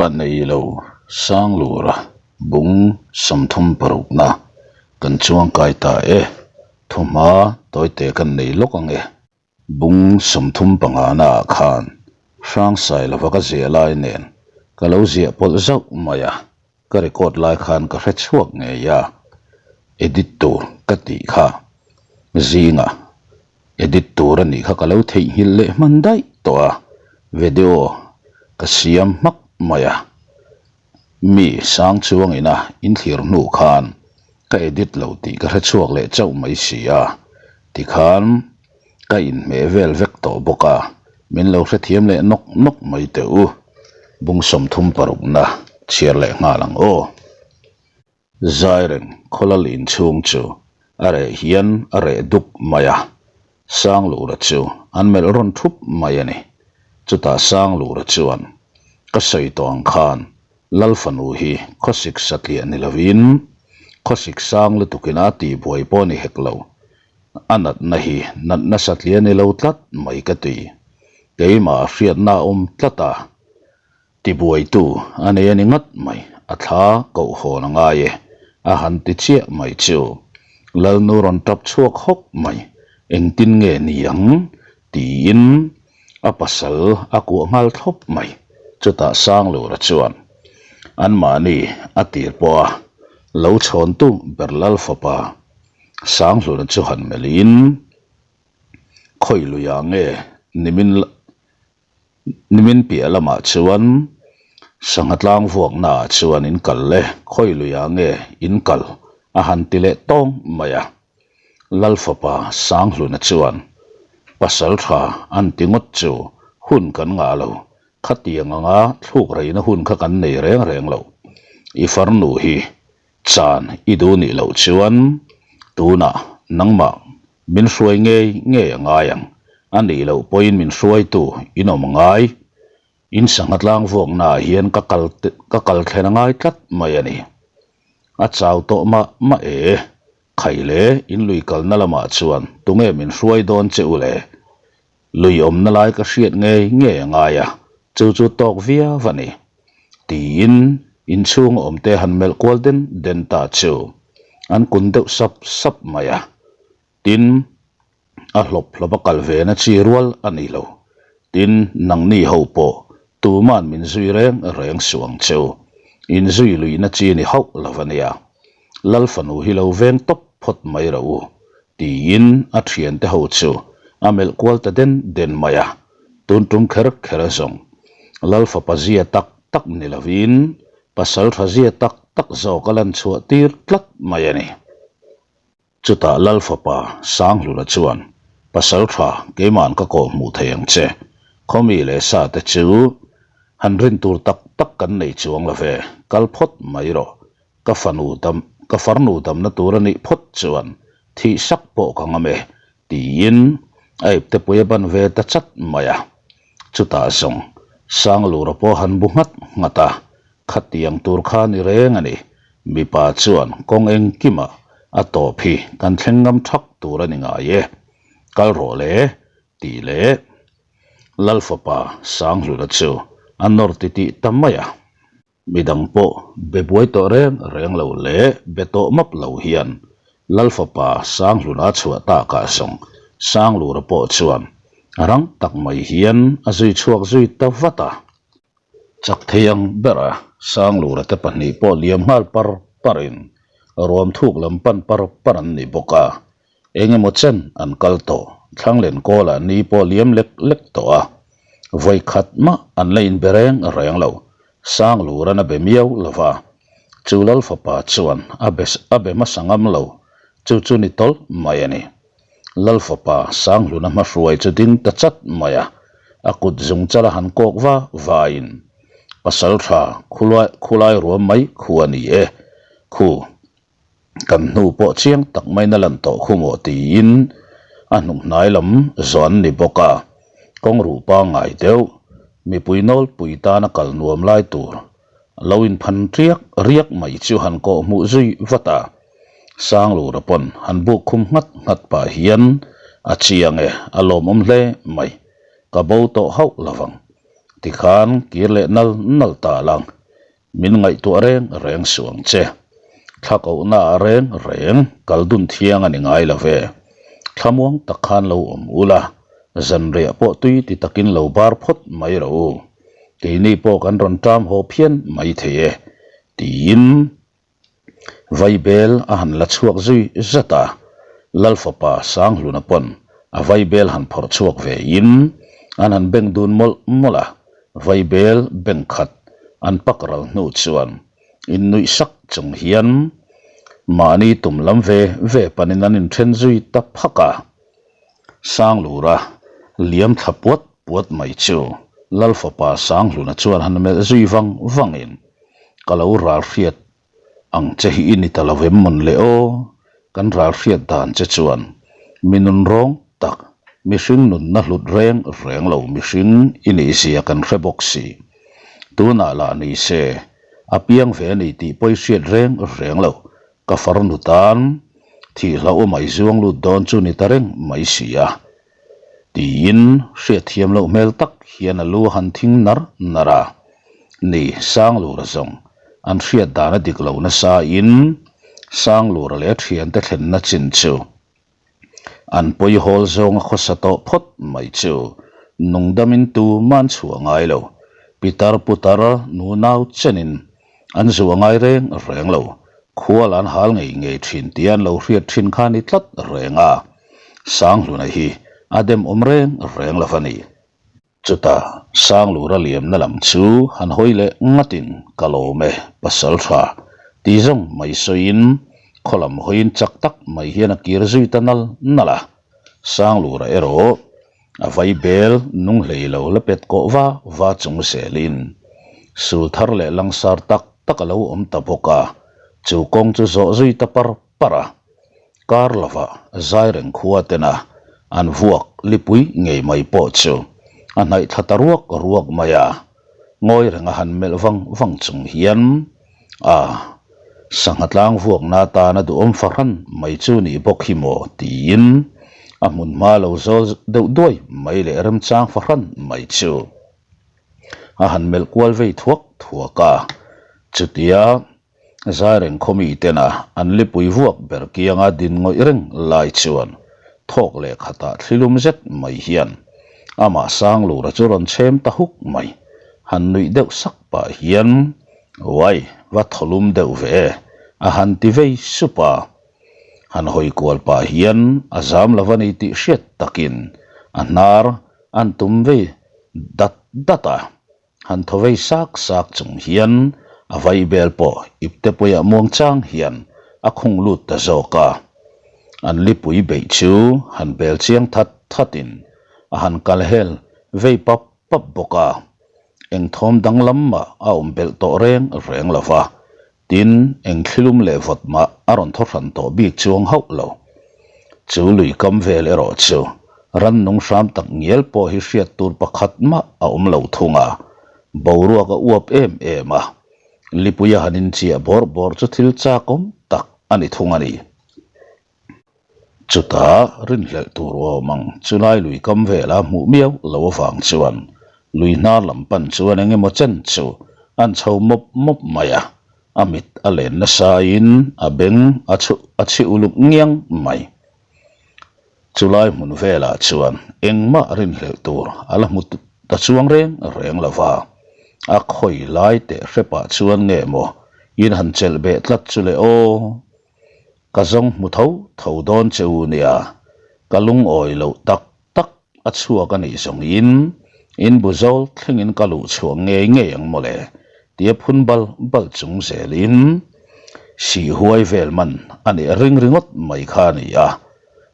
Paneilo Sanglura bung 36 na kan chuangkai ta e, thuhma tawite kan nei lawk ang e. Bung 35 naah khan Hrangsai lova ka ziah lai nen ka lo ziah pawlh zauh mai a, ka record lai khan ka hre chhuak ngei a, edit tur ka tih kha zingah edit tur a nih kha ka lo theihnghilh leh hman daih tawh a, video ka siam hmak mai a, mi sang chuang ina inthlir hnu khan ka edit lo tih ka hre chhuak leh chauh mai si a, tikhan ka inhmeh vel vek tawh bawk a, min lo hrethiam leh nawk nawk mai teh u. Bung 36 na chhiar leh nghal ang aw. Zaireng khawlal inchhung chu a reh hian a reh duk mai a, Sanglura chu an melh rawn thup mai a ni. Chutah Sanglura chuan, Ka sawi tawh ang khan Lal fanu hi khawsik satliah ni lovin khawsik sang lutukin a tihbuai pawh ni hek lo. A natna hi natna satliah ni lo tlat mai ka ti. Keimah hriatna a awm tlat a. Tibuaitu a nei a ni ngat mai, a thla koh hawn a ngai e, a han ti chiah mai chu. Lalnu rawn tap chhuak hawk mai, engtin nge ni ang? tiin a pasal a kuah nghal thlawp mai. Chutah Sanglura chuan anmahni a tir pawh a lo chhawntu ber Lal fapa Sanghluna chu han melhin, Khawi luiah nge nimin Nimin piah lamah chuan sangha tlang vuakna ah chuan in kal le, khawi luiah nge in kal a han ti leh tawng mai a. Lal fapa Sanghluna chuan pasal tha an ti ngawt chu hun kan ngah lo, khatiang anga thluk reina hun kha kan nei reng reng lo. I farnu hi Chan i duh nih loh chuan tunah nangmah min hruai ngei ngei a ngai ang, a nih loh pawhin min hruaitu in awm a ngai. In sangha tlang vuaknaah hian ka kal ka kal thlen a ngai tlat mai a ni. A chau tawh mah mah e, khai le in lui kalna lamah chuan tunge min hruai dawn che u le? Lui awmna lai ka hriat ngei ngei a ngai a, chu chu tawk viau a ni. Tiin inchhung a awmte han melh kual den den ta chu an kun deuh sap sap mai a. Tin, a hlawp hlawp a kal ve na chi rual a ni lo. Tin, nangni ho pawh tuman min zui reng reng suh ang che u. Inzui luihna chi ni hauh lo a nia. Lal fanu hi lo veng tawp phawt mai rawh u, tiin a thiante ho chu a melh kual ta den den mai a, tun tum kher kher a zawng. Lal fapa zia tak tak ni lovin pasal tha zia tak tak zawk a lan chhuah tir tlat mai a ni. Chutah Lal fapa Sanghluna chuan, Pasal tha, keima'n ka kawh hmuh thei ang che. Khawmi leh sa te chu han rin tur tak tak kan nei chuang lo ve, kal phawt mai rawh. Ka fanu dam, ka farnu damna tur a nih phawt chuan thih sak pawh ka ngam e, tiin a ipte pui a ban ve ta chat mai a. Chutah zawng Sanglura pawh han bu nghat nghat a, Khatiang tur kha ni reng a ni. Mipa chuan kawng engkimah a tawp hi kan thleng ngam thak tur a ni ngai e. Kal rawh le, tih leh Lal fapa Sanghluna chu a nawr titih ta mai a. Midang pawh be buai tawh reng reng lo leh be tawh map lo hian Lal fapa Sanghluna chhuah takah zawng Sanglura pawh chuan rang tak mai hian a zui chhuak zui ta vat a. Chak thei ang ber a, Sanglura te pahnih pawh liam nghal par parin ruam thuk lam pan par par an ni bawk a, eng emaw chen an kal tawh, Thlanglen kawlah ni pawh liam lek lek tawh a, vawi khat mah an la inbe reng reng lo, Sangluran a be miau lo va, chu Lal fapa chuan a be a be hmasa ngam lo, chu chu ni tawlh mai a ni. Lal fapa Sanghluna hmahruai chu ding ta chat mai a, a kut zung chala han kawk va vain, Pasal tha khulai khulai ruam mai khu a ni e, khu kan hnu pawh chiang tak maina lan tawh khu maw tiin a hnukhnai lam zawh an ni bawk a, kawng ruh pangngai deuh, mipui nawlpui tana kal nuam lai tur lo inphan riak riak mai chu han kawh hmuh zui vat a. Sanglura pawn han buk khum nghat nghat pah hian a chiang e, a lawmawm hle mai. Ka bo tawh hauh lo vang. Tikhan kir leh nal nal ta lang. Min ngaihtuah reng reng suh ang che. Thla kohna ah reng reng kal dun thiang a ni ngai lo ve. Thlamuang tak khan lo awm ula, zanriah pawh tui ti takin lo bar phawt mai rawh u. Keini pawh kan rawn ṭam haw phian mai thei e, tiin Vaibel a han la chhuak zui zat a, Lal fapa Sanghluna pawn a vaibel han phawrh chhuak ve in an han beng dun mawlh mawlh a, vaibel beng khat an pak ral hnu chuan innuih sak chung hian mahni tum lam ve ve panin an inthen zui ta phak a. Sanglura liam thla puat puat mai chu Lal fapa Sanghluna chuan han melh zui vang vangin Ka lo ral hriat ang che hi i ni ta lo em mawn le aw? Kan ral hriat dan che chuan mi nun rawng tak, mihring nunna hlut reng reng lo mihring i nih zia kan hre bawk si. Tunah lah ni se, a piang ve a ni tih pawi hriat reng reng lo. Ka farnu tan thih hlauh mai zuang lut dawn chu ni ta reng mai si a. Tiin hriatthiam loh hmel tak hian a lu a han thing nar nar a. Ni, Sanglura zawng an hriat dan a dik lo nasa in Sanglura leh a thiante thlenna chin chu an pawi hawl zawng a khawsa tawh phawt mai chu nungdamin tumah an chhuah ngai lo. Pitar putar nunau chenin an zuah ngai reng reng lo. Khual an hal ngei ngei thin tih an lo hriat thin kha ni tlat reng a. Sanghluna hi a dem awm reng reng lo a ni. Chutah Sanglura liamna lam chu han hawi leh ngatin ka lawm e, pasal tha ti zawng mai sawiin khaw lam hawiin chak tak mai hian a kir zui ta nal nal a. Sanglura erawh a vai bel nung hlei lo la pet kawh va va chung zelin sul thar leh langsar tak tak a lo awm ta bawk a, chu kawng chu zawh zui ta par par a. Kar lova zai reng khua tena an vuak lipui ngei mai pawh chu a hnaih thla ta ruak ruak mai a, ngawi renga han melh vang vang chung hian a sangha tlang vuakna atana duhawm fahran mai chu nih bawk hi maw tiin a hmun hma lo zawl deuh duai mai leh remchang fahran mai chu a han melh kual vei thuak thuak a, chutia Zaireng khawmi tena an lipui vuak ber kianga din ngawih reng lai chuan thawk leh khatah thlilum zet mai hian amah Sanglura chu rawn chhem ta huk mai. Han nuih deuh sak pah hian, Uai, va thawlum deuh ve e, a han ti vei sup a. Han hawi kual pah hian a zam lo a ni tih hriat takin a hnar an tum vei dat dat a. Han thaw vei sak sak chung hian a vaibel pawh ipte puiah muang chang hian a khung lut ta zawk a. An lipui beih chu han bel chiang that thatin a han kal hel vei pap pap bawk a. Eng thawm danglam mah a awm belh tawh reng reng lo va, Tin, eng thlilum leh vawt mah a rawn thaw hran tawh bik chuang hauh lo. Chu lui kam vel erawh chu rannung hram tak ngial pawh hi hriat tur pakhat mah a awm lo thung a, boruak a uap em em a, lipui a han inchiah bawrh bawrh chu thil chakawm tak a ni thung a ni. Chutah rinhlelh tur awm ang chulai lui kam vela hmuh miau lo avang chuan lui hnar lam pan chuan eng emaw chen chu an chho mawp mawp mai a, a mit a len nasain a beng a chhu a chhi uluk ngiang mai. Chulai hmun velah chuan engmah rinhlelh tur a la hmu ta chuang reng reng lo va, a khawi lai teh hrepah chuan nge maw in han chelh beh tlat chu le aw. Ka zawng hmu tho tho dawn che u nia, ka lungawi loh tak tak a chhuak a nih zawngin in bu zawl thlengin ka luh chhuah ngei ngei ang mawle tia phun bal bal chung zelin sih huai vel man a nih ring ringawt mai kha a ni a.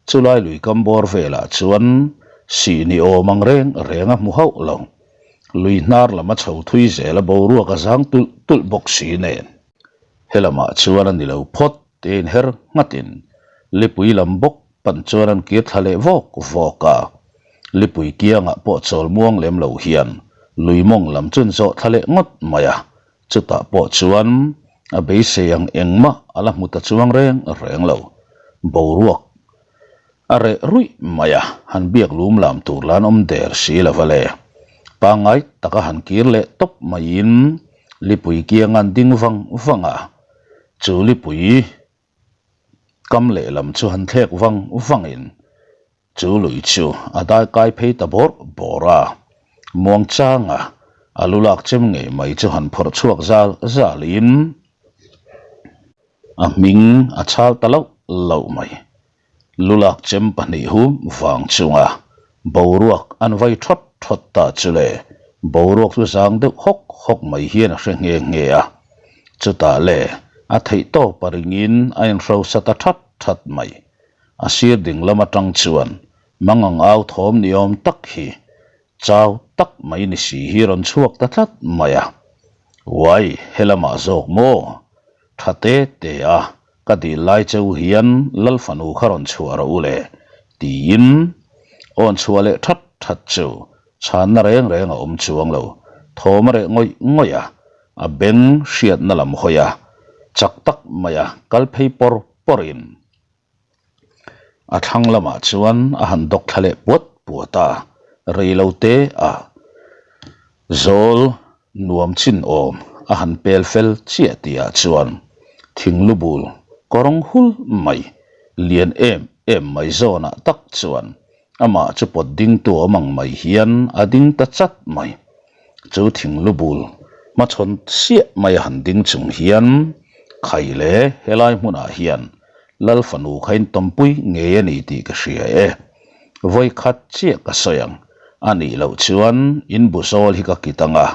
Chulai lui kam bawr velah chuan sih ni awm ang reng reng a hmu hauh lo. Lui hnar lam a chho thui zel a boruak a zang tulh tulh bawk si nen. Helamah chuan a ni lo phawt tiin her nghatin lipui lam bawk pan chuan an kir thla leh vawk vawk a. Lipui kiangah pawh chawl muang lem lo hian lui mawng lam chu an zawh thla leh ngawt mai a, chutah pawh chuan a beisei ang engmah a la hmu ta chuang reng reng lo. Boruak A reh ruih mai a, han biak lum lam tur la an awm der si lo va le. Pangngai taka han kir leh tawp maiin lipui kiang an ding vang vang a, chu lipui kam lehlam chu han thlek vang vangin chu lui chu a dai kai phei ta bawrh bawrh a. Muangchanga a lu lak chem ngei mai chu han phawrh chhuak zal zalin a hming a chhal ta loh loh mai. Lulak chem pahnih hum vang chunga boruak an vai thawt thawt ta chu le, boruak chu zang deuh hawk hawk mai hian a hre nghe nghe a. Chutah le, a theih tawp a ringin a inhrosa ta that that mai. A sir ding lam atang chuan mangang au thawm ni awm tak hi chau tak mai ni si hi rawn chhuak ta tlat mai a. Uai, helamah zawk maw? Tha te te a, Ka dil lai cheu hian Lal fanu kha rawn chhuah rawh u le, tiin awn chhuah leh that that chu chhanna reng reng a awm chuang lo. Thawm a reh ngawih ngawih a, a beng hriatna lam hawi a, chak tak maia kal phei pawr pawrin a thlang lamah chuan a han dawk thla leh puat puat a, rei lo te a zawl Nuam chin awm a han pel fel chiah tihah chuan thinglubul kawrawng hul mai lian em em mai zawnah tak chuan amah chu pawt dingtu awm ang mai hian a ding ta chat mai. Chu thinglubul hmachhawn chiah mai a han ding chung hian khai le helai hmunah hian Lal fanu kha in tawmpui ngei a ni tih ka hria e. Vawi khat chiah ka sawi ang. A nih loh chuan in bu zawl hi ka kit ang a,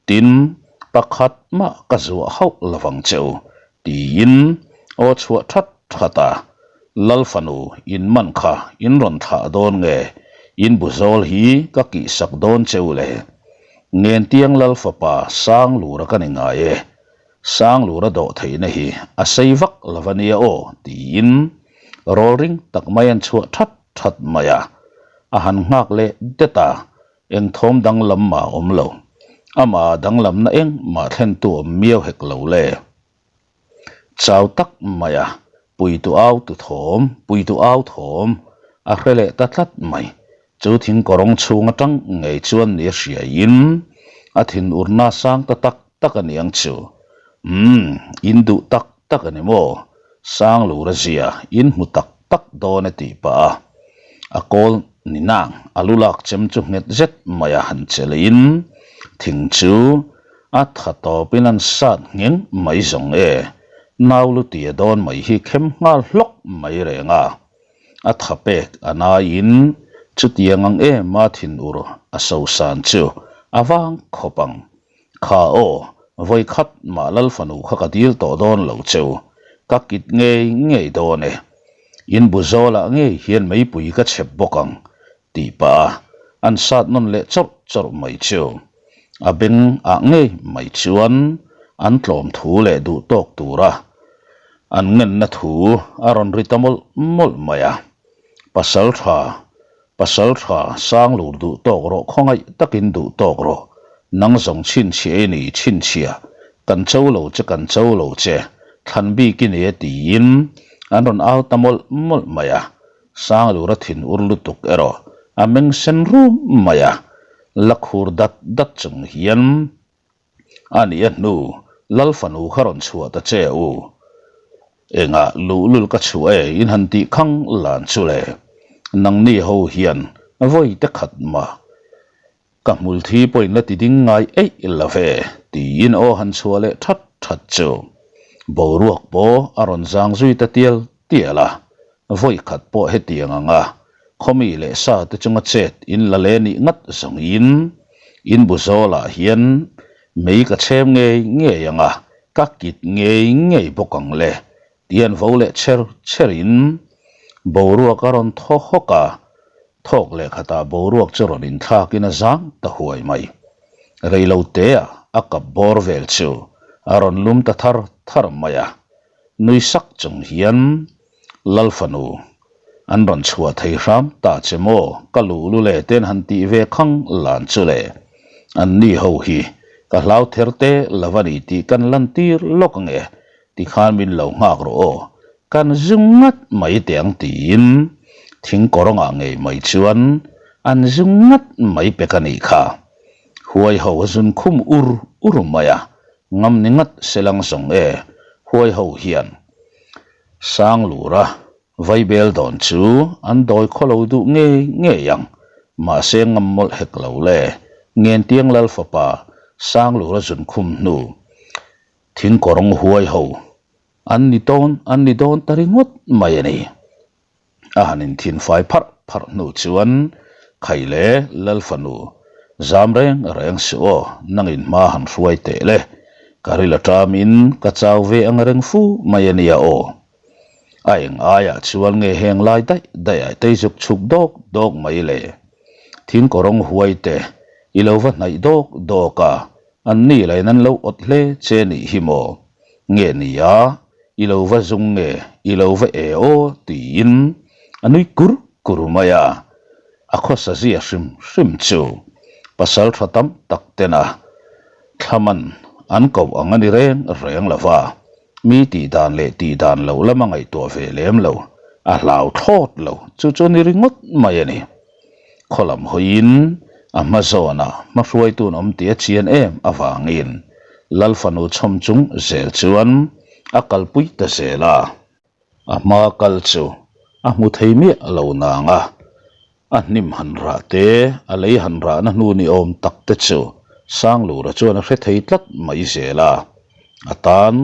tin, pakhat mah ka zuah hauh lo vang che u, tiin aw chhuah that that a. Lal fanu in man kha in rawn thlah dawn nge, in bu zawl hi ka kihsak dawn che u le? Ngentiang Lal fapa Sanglura ka ni ngai e. Sanglura dawh theihna hi a sei vak lo a nia aw tiin rawl ring tak mai an chhuah that that mai a, a han nghak leh det a, eng thawm danglam mah a awm lo. Amah danglamna engmah thlentu awm miau hek lo le. Chau tak mai a, puitu au tu thawm, puitu au thawm a hre leh ta tlat mai. Chu thing kawrawng chhung atang ngei chuan ni a hriaiin a thinurna sang ta tak tak a niang chu. Umm, in duh tak tak a ni maw? Sanglur a zia, in hmu tak tak dawn e tih pah a. A kawl ni nang, a lu lak chem chu nghet zet mai a han che leh in thing chu a tha tawp in an sat ngheng mai zawng e. Nau lu tia dawn mai hi khem nghal hlawk mai reng a. A tha pek a naiin chutiang ang em a thinur a sosan chu a vang khawp ang. Kha aw, vawi khat mah Lal fanu kha ka dil tawh dawn lo cheu, ka kit ngei ngei dawn e. In bu zawlah ngei hian meipui ka chhep bawk ang, tih pah a an sat nawn leh chawrh chawrh mai chu. A beng ah ngei mai chuan an tlawm thu leh duh tawk tura an ngenna thu a rawn ri ta mawlh mawlh mai a. Pasal tha Pasal tha sang lur duh tawk rawh khawngaih takin duh tawk rawh nang zawng chhinchhiah i ni chhinchhiah kan cho lo che kan cho lo che thlan bik i ni e tiin an rawn au ta mawlh mawlh mai a sang lura thin ur lutuk erawh a meng sen rum mai a la khur dat dat chung hian A nih a hnu, Lal fanu kha rawn chhuah ta che u. Engah luhlul ka chhuah e in han tih khang lan chu le. Nangni ho hian vawi te khat mah ka hmul thi pawh in la ti ding ngai eih lo ve tiin aw han chhuah leh that that chu. Boruak pawh a rawn zang zui ta tial tial a, vawi khat pawh hetiang anga Khawmi leh sa te chunga chet in la leh nih ngat zawngin in bu zawlah hian mei ka chhem ngei ngei ang a, ka kit ngei ngei bawk ang le tih an vo leh cher cherin boruak a rawn thaw hawk a, thawk leh khatah boruak chu rawn inthlakin a zang ta huai mai. Reiloteah a kap bawr vel chu a rawn lum ta thar thar mai a, nui sak chung hian Lal fanu, an rawn chhuah thei hram ta che maw? Ka luh lu le ten han tih ve khang lan chu le. An ni ho hi ka hlau ther te lo a ni tih kan lan tir lawk ang e, tikhan min lo nghak rawh aw, kan zu ngat mai teh ang tiin thing kawrawngah ngei mai chuan an zu ngat mai pek a nih kha. Huai ho a zun khum ur ur mai a, ngam ni ngat se lang zawng e, huai ho hian Sanglura Vaibel dawn chu an dawi khaw lo duh ngei ngei ang, mahse ngam mawlh hek lo le, Ngentiang Lal fapa Sanglura zun khum hnu thingkawrawng huai ho an ni dawn an ni dawn ta ringawt mai a ni. A han inthinfai pharh pharh hnu chuan Khai le Lal fanu zam reng reng suh aw, nangin hma han hruai teh le, ka ril aṭamin ka chau ve ang reng fu mai a nia aw. A eng aiah chuan nge heng lai daih daih ah tei zuk chhuk dawk dawk mai le. Thing kawrawng huai te i lo va hnaih dawk dawk a, an ni lain an lo awt hle che nih hi maw? Nge nia, i lo va zung nge i lo va e aw tiin a nui kur kur mai a. A khawsa zia hrim hrim chu pasal tha tam tak tena thlaman an koh ang a ni reng reng lo va. Mi tih dan leh tih dan loh lama ngaihtuah ve lem lo, a hlau thlawt lo, chu chu ni ringawt mai a ni. Khaw lam hawiin a hma zawnah hma hruaitun awm tih a chian em avangin Lal fanu chhawm chung zel chuan a kalpui ta zel a. A hma kal chu a hmu thei miah lo nang a, a hnim han rah te, a lei han rahna hnu ni awm tak te chu Sanglura chuan a hre thei tlat mai zel a. A tan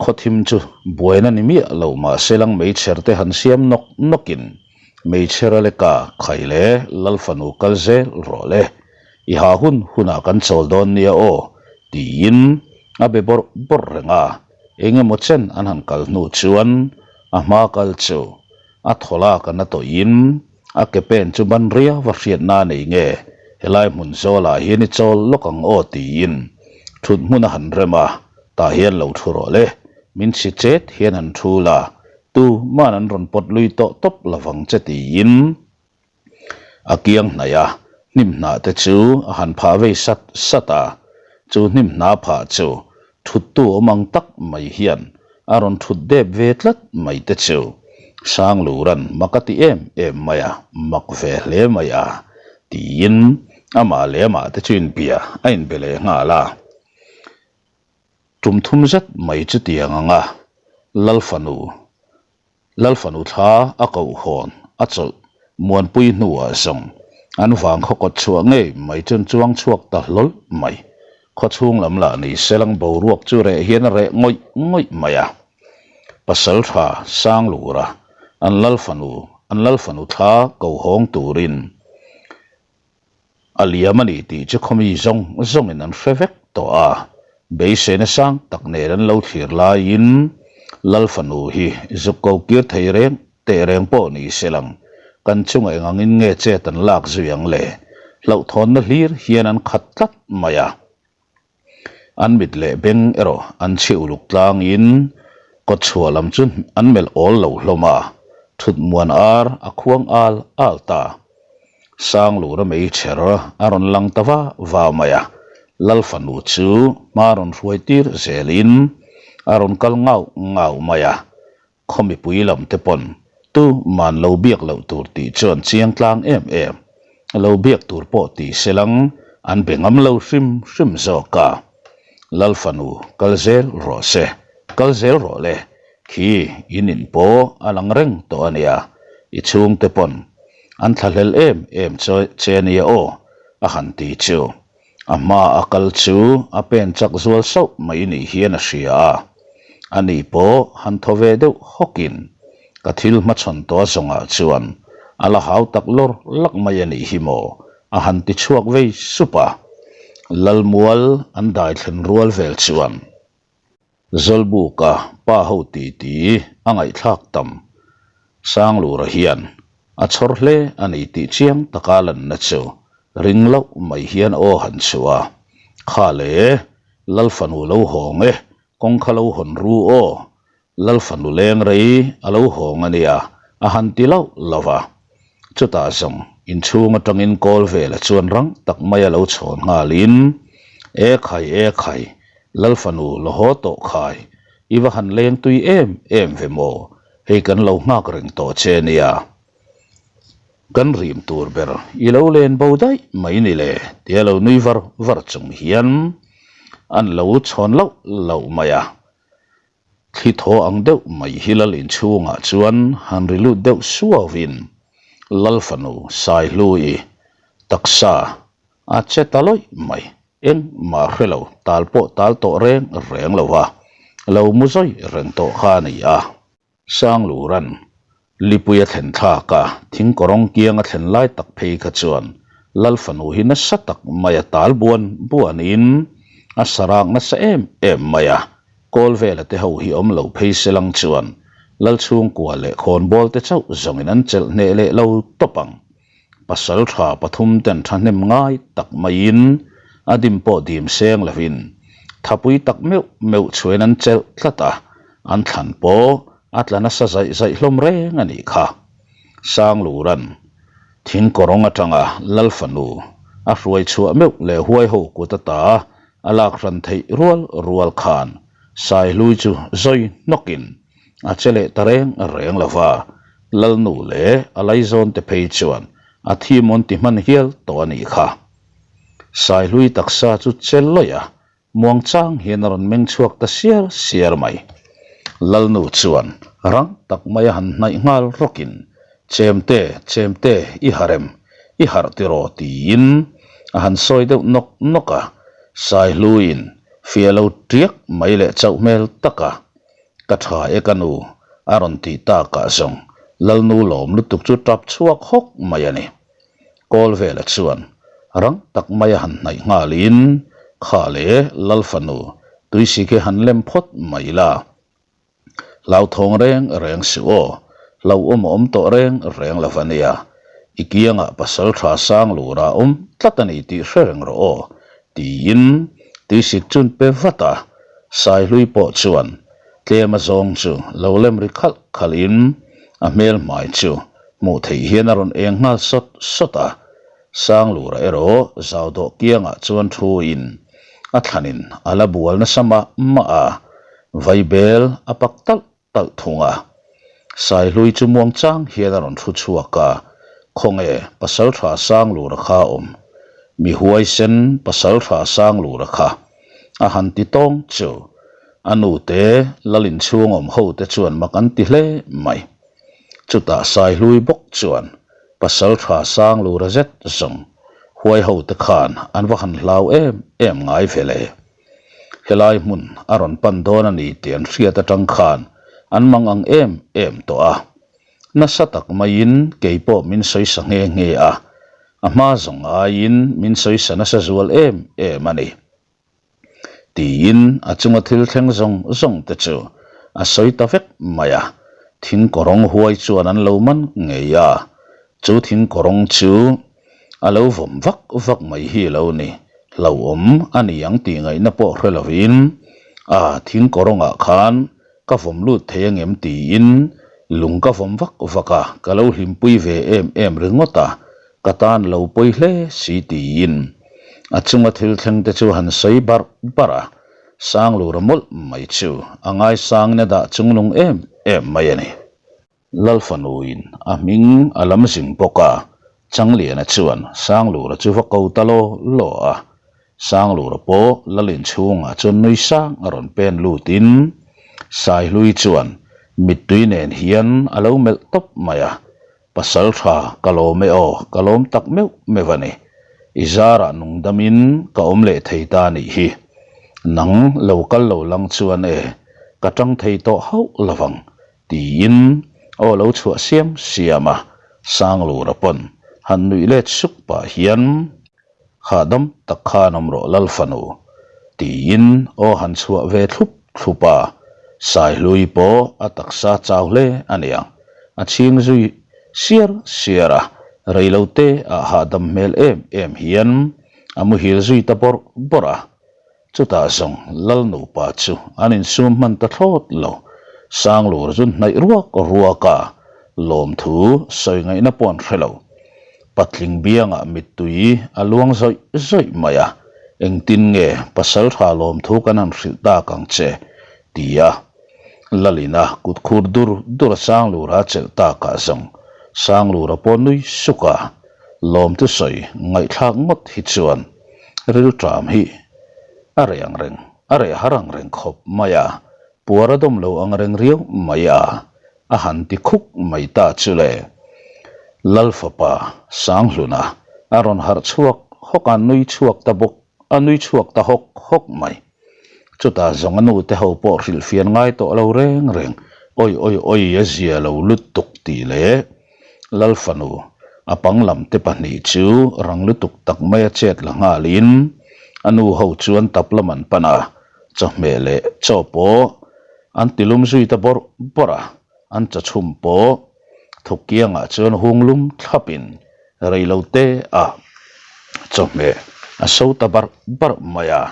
khawthim chu buaina ni miah lo mahse lang meichher te han siam nawk nawkin meichher a leka khai le Lal fanu kal zel rawh le, i ha hun hunah kan chawl dawn nia aw tiin a be bawrh bawrh reng a. Eng emaw chen an han kal hnu chuan a hma kal chu a thaw lak a na tawhin a ke pen chu ban riau a hriatna a nei nge helai hmun zawlah hian i chawl lawk ang aw tiin thut hmun a han rem a, tah hian lo thu rawh le, min chhi chet hian han thu la, tuman an rawn pawt lui tawh tawp lovang che tiin. A kiang hnaih a, hnim hnah te chu a han phah vei sat sat a, chu hnim hnah phah chu thuttu awm ang tak mai hian a rawn thut dep ve tlat mai te chu Sangluran mak a ti em em mai a, mak ve hle mai a tiin amah leh amah te chu inbia a inbe leh nghal a. Tum thum zet mai chutiang ang a Lal fanu Lal fanu thla a koh hawn a chawlh muanpui hnuah zawng an vang khaw kawt chhuah ngei mai chuan chuang chhuak ta hlawl mai. Khaw chhung lam lah ni selang boruak chu reh hian a reh ngawih ngawih mai a. Pasal tha Sanglura an Lal fanu an Lal fanu thla ko hawng turin A liam a ni tih chu khawmi zawng zawngin an hre vek tawh a, beiseina sang tak nen an lo thlir laiin Lal fanu hi zuk ko kir thei reng teh reng pawh ni se lang, kan chunga eng angin nge chet an lak zui ang le? Hlauhthawnna hlir hian an khat tlat mai a. An mit leh beng erawh an chhi uluk tlangin kawtchhuah lam chu an melh awl lo hlawm a, thut muan ar a khuang al al ta. Sanglura meichher a rawn lang ta va va mai a, Lal fanu chu hma rawn hruai tir zelin a rawn kal ngau ngau mai a, Khaw mipui lam te pawn tu man lo biak loh tur tih chuan chiang tlang em em. Lo biak tur pawh ti se lang an be ngam lo hrim hrim zawk a. Lal fanu kal zel rawh se, kal zel rawh le, khi in in pawh a lang reng tawh a nia, i chhungte pawn an thlahlel em em che ania aw a han ti chu. A hma a kal chu a pen chak zual sauh mai ni hian a hria a, ani pawh han thaw ve deuh hawkin ka thil hmachhawn tawh zawngah chuan a la hau tak lawr lak mai a nih hi maw a han ti chhuak vei sup a, Lalmual an dai thlen rual vel chuan. Zawlbuka pa ho titi a ngaihthlak tam. Sanglura hian a chhawr hle a ni tih chiang taka lanna chu ring loh mai hian aw han chhuah a, Kha le, Lal fanu lo hawng e, kawng kha lo hawn ru aw, Lal fanu leng rei a lo hawng a nia a han ti lauh lauh a. Chutah zawng inchhung atangin kawl vela chuan rang tak maia lo chhawn nghalin, E khai, e khai, Lal fanu la haw tawh khai, i va han leng tui em em ve maw, hei kan lo nghak reng tawh che nia. Kan rim tur ber i lo len bo daih mai ni le tia lo nui var var chung hian an lo chhawn loh loh mai a. Thli thaw ang deuh mai hi lal inchhungah chuan han ri lut deuh suauvin Lal fanu Saihlui taksa a che ta lawih mai. Engmah hre lo, tal pawh tal tawh reng reng lo va, lo mu zawi reng tawh kha a ni a. Sangluran Lipui a thlen thlak a, thingkawrawng kiang a thlen lai tak phei kha chuan Lal fanu hi nasa tak mai a tal buan buanin a sarak nasa em em mai a, kawl vela te ho hi awm lo phei se lang chuan Lal chhungkua leh khawnbawl te chauh zawngin an chelh hneh leh lo tawp ang. Pasal tha pathum ten thahnem ngai tak maiin a dim pawh dim seng lovin thapui tak meuh meuh chhuain an chelh tlat a, an thlan pawh a tla nasa zaih zaih hlawm reng a nih kha. Sangluran thingkawrawng atanga Lal fanu a hruai chhuah meuh leh huai ho kut ata a lak hran theih rual rual khan Saihlui chu zawi hnawkin A che leh ta reng reng lo va, Lalnu leh a laizawn te phei chuan a thi mawn ti hman hial tawh a nih kha. Saihlui taksa chu che lawih a, muangchang hian a rawn meng chhuak ta siar siar mai. Lalnu chuan rang tak mai a han hnaih nghal rawkin, Chemte, chemte, i harh em? I harh tiraw? tiin a han sawi deuh nawk nawk a, Saihluiin fiah lo tiak mai leh chauh hmel tak a Ka tha e ka nu, a rawn tih takah zawng Lalnu lawm lutuk chu tap chhuak hawk mai a ni. Kawl vela chuan rang tak maia han hnaih nghalin, Kha le Lal fanu, tuisik hi han lem phawt mai la. Hlauthawng reng reng suh aw, hlauhawm a awm tawh reng reng lo va nia. I kiangah pasal tha sang lura awm tlat a ni tih hre reng rawh aw, tiin tuisik chun pe vat a. Saihlui pawh chuan tlem a zawng chu lo lem ri khalh khalhin a hmel hmai chu hmuh theih hian a rawn eng nghal sawt sawt a. Sanglura erawh zau dawh kiangah chuan thuin a thlanin a la bual nasa mah mah a, vaibel a pak talh talh thung a. Saihlui chu muangchang hian a rawn thu chhuak a, Khawnge Pasaltha Sanglura kha a awm? Mi huaisen Pasaltha Sanglura kha a han ti tawng chu a nute lal inchhung awm ho te chuan mak an ti hle mai. Chutah Saihlui bawk chuan Pasaltha Sanglura zet zawng huai ho te khan an va han hlau em em ngai ve le. Helai hmun a rawn pan dawn a ni tih an hriat atang khan an mang ang em em tawh a. Nasa tak maiin kei pawh min sawisa nghe nghe a, a hma zawng aiin min sawisa nasa zual em em a ni. Tiin a chunga thil thleng zawng zawng te chu a sawi ta vek mai a. Thing kawrawng huai chuan an lo man ngei a, chu thing kawrawng chu A lo vawm vak vak mai hi lo ni. Hlauhawm a ni ang tih ngaihna pawh hre lovin, A, thing kawrawngah khan ka vawm lut thei angem tiin lung ka vawm vak vak a, ka lo hlimpui ve em em ringawt a, ka tan lo pawi hle si tiin a chunga thil thleng te chu han sawi barh barh a, Sanglura mawlh mai chu a ngaisangin a dah chunglung em em mai a ni. Lalfanuin a hming a lam zing bawk a, Changliana chuan Sanglura chu va ko ta law law a. Sanglura pawh Lalin chhungah chuan nui sang a rawn pen lutin Saihlui chuan mittui nen hian a lo melh tawp mai a, Pasal tha ka lawm e aw, ka lawm tak meuh meuh a ni. I zarah nungdamin ka awm leh thei ta nih hi. Nang lo kal lo lang chuan e, ka tang thei tawh hauh lovang Tiin aw lo chhuah siam siam a, Sanglura pawn han nuih let suk pah hian hahdam tak khan awm rawh Lal fanu tiin aw han chhuah ve thlup thlup a, Saihlui pawh a taksa chau hle a niang, a chhing zui siar siar a, reilote ah hahdam hmel em em hian a muhil zui ta bawrh bawrh a. Chutah zawng Lal nupa chu an insum hman ta thlawt lo. Sanglur chu hnaih ruak ruak a, lawmthu sawi ngaihna pawh an hre lo. Patling biangah mittui a luang zawih zawih mai a, Engtin nge pasaltha lawmthu kan han hrilh tak ang che? ti a. Lalina kut khur dur dur a Sanglura chelh takah zawng. Sanglura pawh nui suk a, lawmtu sawi ngaihthlak ngawt hi chuan rilṭam hi a reh ang reng, a reh har ang reng khawp mai a, puar a dawm lo ang reng riau mai a, a han ti khuk mai ta chu le. Lal fapa Sanghluna a rawn harh chhuak hawk a, nui chhuak ta bawk a nui chhuak ta hawk hawk mai. Chutah zawng a nu te ho pawh hrilhfian ngai tawh lo reng reng, Awi awi awi a zia lo lutuk tih leh Lal fanu a pang lam te pahnih chu rang lutuk tak maia chet la nghalin a nu ho chuan tap lam an pan a, chawhmeh leh chaw pawh an ti lum zui ta bawrh bawrh a, an chachhum pawh thuk kiangah chuan hung lum thlapin rei lo te ah chawhmeh a so ta barh barh mai a,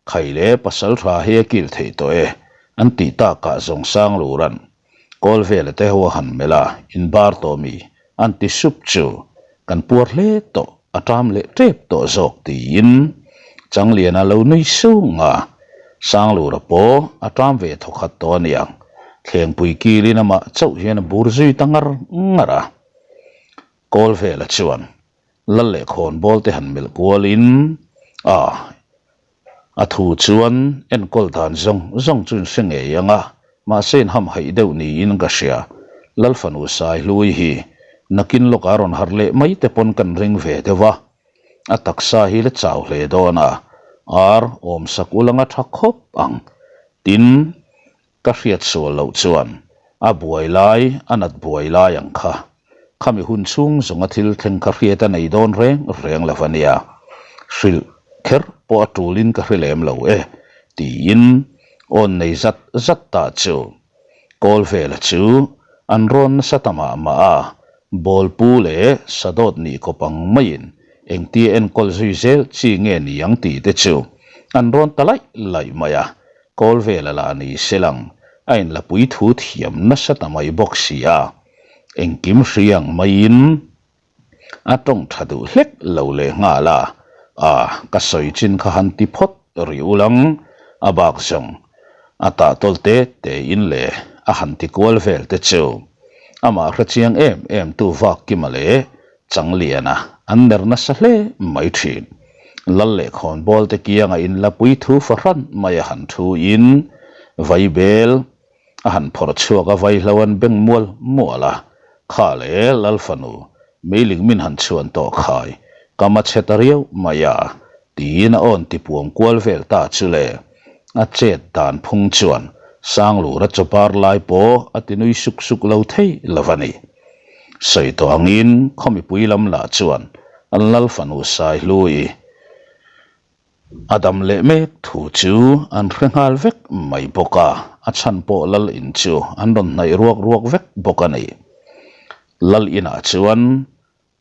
Khai leh pasal tha hi a kil theih tawh e, an tih takah zawng sang luran kawl vela te ho a han melh a, in bar tawh mi? an ti sup chu kan puar hle tawh, a ṭam leh ṭep tawh zawk tiin Changliana lo nui sung a, Sanglura pawh a ṭam ve thawkhat tawh a niang, thlengpui kilin amah chauh hian a bur zui ta ngar ngar a, kawl vela chuan Lal leh khawnbawl te han melh kualin a a thu chuan enkawl dan zawng zawng chu in hre ngei ang a, mahse in hamhaih deuh niin ka hria. Lal fanu Saihlui hi nakin lawkah a rawn harh leh mai te pawn kan ring ve deuh a, a taksa hi la chau hle dawn a, ar awmsak ulanga tha khawp ang. Tin, Ka hriat sual loh chuan a buai lai, a nat buai lai ang kha. Khami hun chhung zawnga thil thleng kha hriat a nei dawn reng reng lo a nia. Hrilh kher pawh a tulin ka hre lem lo e, tiin awn nei zat zat ta chu. Kawlvela chu an rawn nasa ta mah mah a, bawlpu leh sadawt nih kawp ang maiin engtia enkawl zui zel chi nge ni ang tih te chu an rawn ta laih laih mai a. Kawl vel a la ni se lang, a inlapui thu thiam nasa ta mai bawk si a, engkim hriang maiin a tawng tha duh hlek lo leh nghal a, a ka sawi chin kha han ti phawt ri ulang, a bak zawng a tah tawl te te in leh a han ti kual vel te chu amah hrechiang em em tu vak kima leh Changliana an ner nasa hle mai thin. Lal leh khawnbawl te kianga inlapui thu fahran mai a han thu in vaibel a han phawrh chhuak a vaihlo an beng mual mual a, kha leh Lal fanu meiling min han chhuan tawh khai ka ma chhe ta riau mai a tiin a awn ti puam kual vel ta chu le a chet dan phung chuan Sanglura chawpar lai pawh a ti nui suk suk lo thei lo a ni. Sawi tawh angin khaw mipui lam lah chuan an lal fanu Saihlui a dam leh mek thu chu an hre nghal vek mai bawk a, a chhan pawh lal in chu an rawn hnaih ruak ruak vek bawk a ni. Lal inah chuan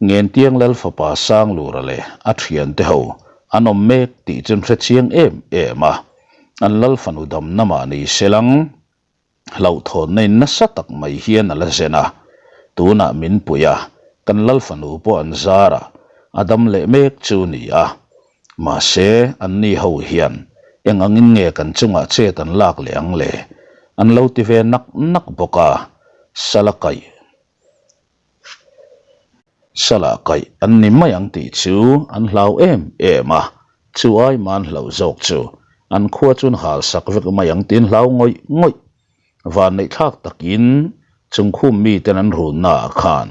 Ngentiang lal fapa Sanglura leh a thiante ho an awm mek tih chu an hre chiang em em a, an lal fanu damna mah ni se lang. Hlauhthawnna in nasa tak mai hian a la zen a, tunah min pui a, kan lal fanu pawh an zar a, a dam leh mek chu ni a. Mahse, anni ho hian eng angin nge kan chungah chet an lak leh ang le? An lo ti ve nak nak bawk a, sala kaih. Salah kaih an ni mai ang tih chu an hlau em em a, chu ai man hlauh zawk chu an khua chuan hal sak vek mai ang tiin hlau ngawih ngawih. Vanneih thlak takin chungkhum miten an runna ah khan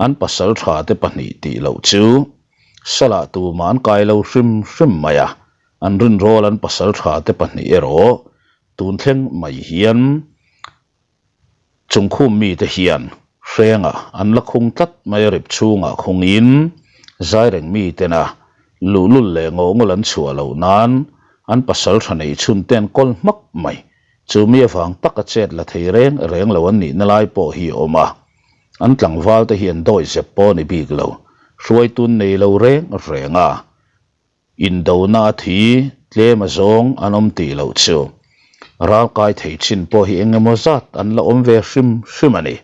an pasal tha te pahnih tih loh chu salah tumah an kai lo hrim hrim mai a, an rinrawl an pasal tha te pahnih erawh tun thleng mai hian Chungkhum mite hian hrengah an la khung tlat mai a rip chhungah khungin Zaireng mitena luhlul leh ngawhngul an chhuah loh nan an pasal tha neih chhun te an kawl hmak mai. Chu mi avang taka chet la thei reng reng lo an nihna lai pawh hi a awm a. An tlangval te hi an dawi zep pawh a ni bik lo. Hruaitun nei lo reng reng a. Indona a thi tlem a zawng an awm tih loh chu ral kai thei chin pawh hi eng emaw zat an la awm ve hrim hrim a ni.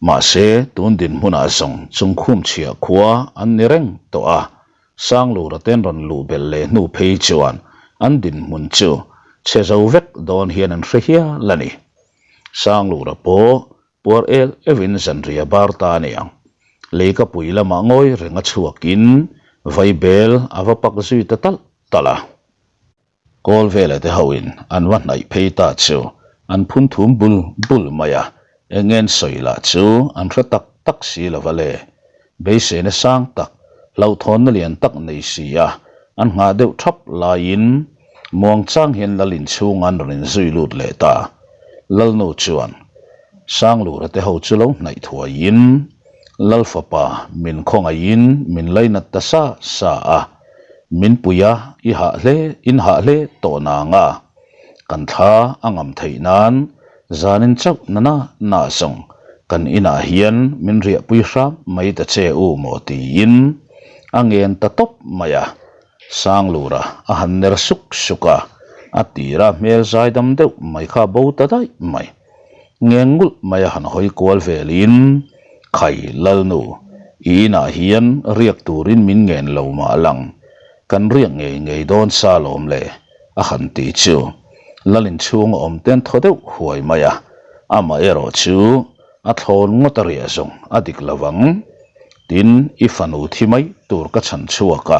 Mahse, tun dinhmunah zawng chungkhum chhiah khua an ni reng tawh a, Sanglura ten rawn luh belh leh hnu phei chuan an dinhmun chu chhe zo vek dawn hian an hre hial a ni. Sanglura pawh. Puar el euhin zanriah bar ta a ni ang. Leikapui lamah ngawi reng a chhuakin vaibel a va pak zui ta talh talh a. Kawl vela te hoin an va hnaih phei ta chu an phun thum bul bul mai a, eng ngen sawi lah chu an hre tak tak si lo va le. Beiseina sang tak, hlauhthawnna lian tak nei si a, an nghah deuh thap laiin muangchang hian lal inchhunga an rawn inzui lut leh ta. Lalnu chuan Sanglura te ho chu lo hnaih thuaiin Lal fapa min khawngaihin min lainat ta sa sa a, min pui a, i hah hle, in hah hle tawh nang a, kan thla a ngam theih nan zanin chauh na na na zawng kan inah hian min riahpui hram mai ta che u maw tiin a ngen ta tawp mai a, Sanglura a han ner suk suk a, a tira hmel zaidam deuh mai kha bo ta daih mai. Ngeng ngulh mai a han hawi kual velin, Khai Lalnu, i inah hian riak turin min ngen lo mah lang, kan riak ngei ngei dawn sa lawm le, a han ti chu. Lal inchhung a awm ten thaw deuh huai mai a, amah erawh chu a thlawn ngawt a riah zawng a dik lo vang. Tin, i fanu thi mai tur ka chhan chhuak a,